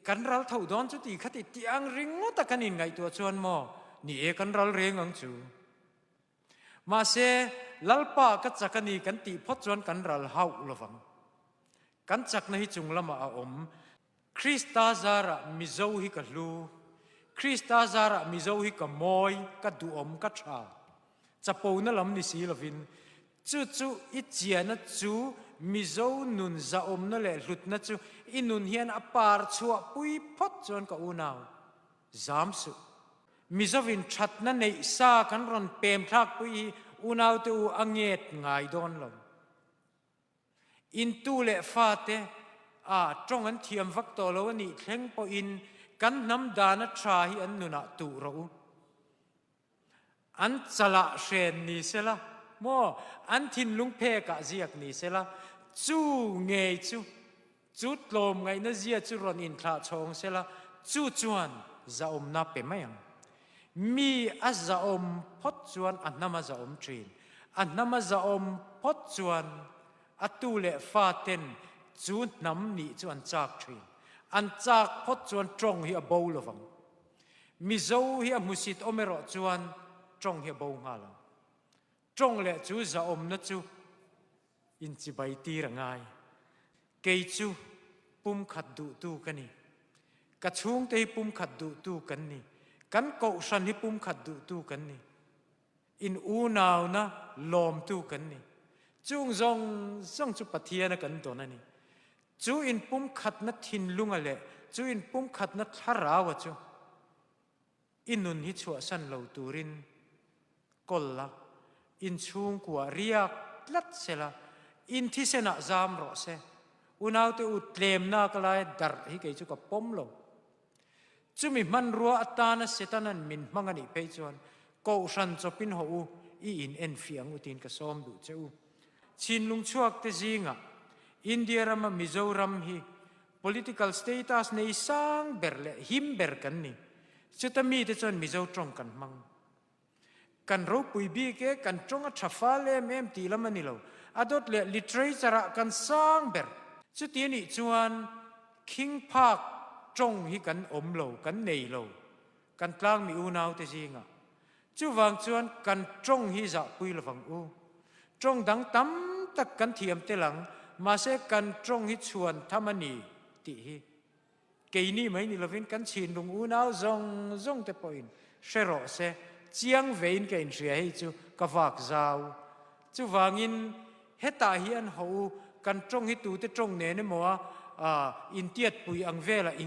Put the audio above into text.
Kan ral tho dawn chu ti khati tih ang ringawt a kan inngaihtuah chuan maw ni e kan ral reng ang chu. Mahse, Lalpa ka chak a ni kan tih phawt chuan kan ral hauh lovang. Kan chakna hi chung lamah a awm. Krista zarah Mizo hi ka hlu. Krista zarah Mizo hi ka mawi, ka duhawm, ka tha. Chapona lam ni si lovin, chu chu i chiana chu Mizo nun zahawmna leh hlutna chu i nun hian a par chhuah pui phawt chuan ka unau zam suh. Mizovin thatna neih sa kan rawn pem thlak pui hi unaute u a nget ngai dawn lo. Intu leh fate a tawng an thiam vak tawh lo a nih thleng pawhin kan hnam dana tha hi an nunah tuh rawh u. An chalah hren ni sela maw, an thinlung phekah ziak ni sela, chu ngei chu, chu tlawmngaihna zia chu rawn inthlah chhawng sela, chu chuan zahawmna pe mai ang. Mi a zahawm phawt chuan a hnam a zahawm thin. A hnam a zahawm phawt chuan a tu leh fa ten chu hnam nih chu an chak thin. An chak phawt chuan tawng hi a bo lovang. Mizo hi a hmusit awm erawh chuan tawng hi a bo nghal ang. Tawng leh chu zahawmna chu inchibai tir a ngai. Kei chu pumkhat duhtu ka ni. Ka chhungte hi pumkhat duhtu kan ni. Kan kohhran hi pumkhat duhtu kan ni. In unauna lawmtu kan ni. Chung zawng zawng chu Pathiana kan dawn a ni. Chu inpumkhatna thinlunga leh chu inpumkhatna thlaraua chu i nun hi chhuahsan lo turin kawl la, inchhungkua riak tlat sela, in thisenah zam rawh se. Unaute u tlemna ka lai darh hi kei chu ka pawm lo. Chumi hmanrua atana Setanan min hmang a nih phei chuan Kohhran chawpin haw u, i in enfiah ang u tiin ka sawm duh che u. Chhinlung chhuak te zingah India rama Mizoram hi political status nei sang ber leh him ber kan ni. Chuta mite chuan Mizo tawng kan hmang. Kan ropui bik e, kan tawng a tha fal em em tih lam a ni lo. A dawt leh literature ah kan sang ber. Chuti a nih chuan khing phak tawng hi kan awm lo, kan nei lo, kan tlangmi unaute zingah. Chuvang chuan kan tawng hi zahpui lovang u. Tawng dang tam tak kan thiam tel ang, mahse kan tawng hi chhuan tham a ni tih hi. Keini mai ni lovin kan chhinlung unau zawng zawng te pawhin hre rawh se, chiang vein ka inhria hei chu ka vak zau. Chuvangin hetah hian haw u, kan tawng hi tute tawng nen emaw a intiatpui ang velah i.